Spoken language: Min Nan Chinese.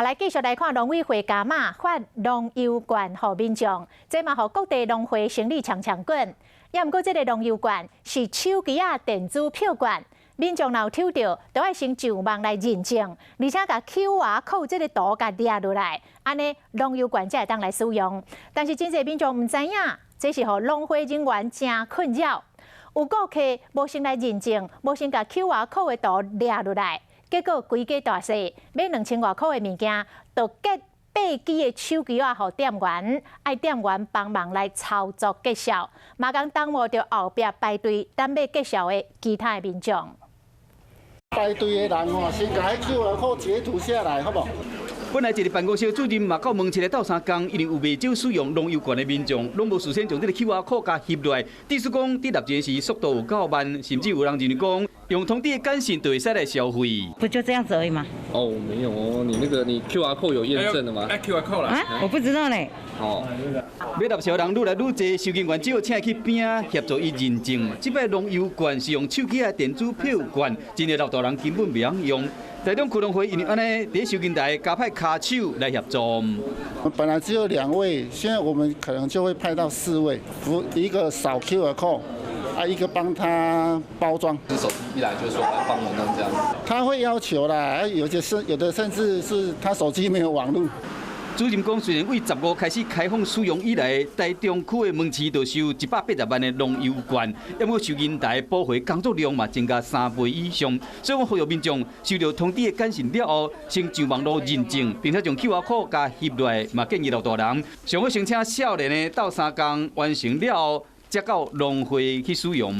好，來繼續來看農委會加碼發農遊券予民眾，這嘛予各地農會生意搶搶滾。也毋過，這个農遊券是手機仔電子票券，民眾若有抽著，都愛先上網來認證，而且共 QR code 這个圖共掠落來，按呢農遊券才會當來使用。但是真濟民眾毋知影，這是予農會人員誠困擾。有顧客無先來認證，無先共 QR code 的圖掠落來，結果規家大細買2000外箍的物件，就結閉機的手機仔予店員，愛店員幫忙來操作結數，嘛共耽誤著後壁排隊等買結數的其他的民眾。排隊的人哦，先共 QR code 截圖下來，好無？本來一个辦公室主任嘛到門市來鬥相共，因為有袂少使用農遊券的民眾，攏無事先將這个 QR code 共翕落來。意思講，佇納錢時速度有夠慢，甚至有人認為講，用通知的簡訊就會使來消費。不就這樣子而已嗎？哦，沒有哦，你那個你 QR code 有驗證的嗎？哎，QR code 啦。啊，我不知道呢。哦，欲納數人愈來愈濟，收銀員只好請伊去邊仔協助伊認證。這擺農遊券是用手機仔電子票券，真濟老大人根本袂曉用。台中區農會因為按呢，佇收銀台加派跤手來協助。本來只有兩位，現在我們可能就會派到四位，一個掃 QR code，啊，一個幫他包裝。手機一來就說來幫我弄這樣。他會要求啦，有些是有的甚至是他手機沒有網路。主任講，雖然對15開始開放使用以來，台中區的門市就收180萬的農遊券，毋過收銀台補回工作量嘛增加3倍以上。所以講呼籲民眾收到通知的簡訊了後，先上網路認證，並且將 QR code 共翕落來，嘛建議老大人上好先請少年的鬥相共完成了後，才到農會去使用。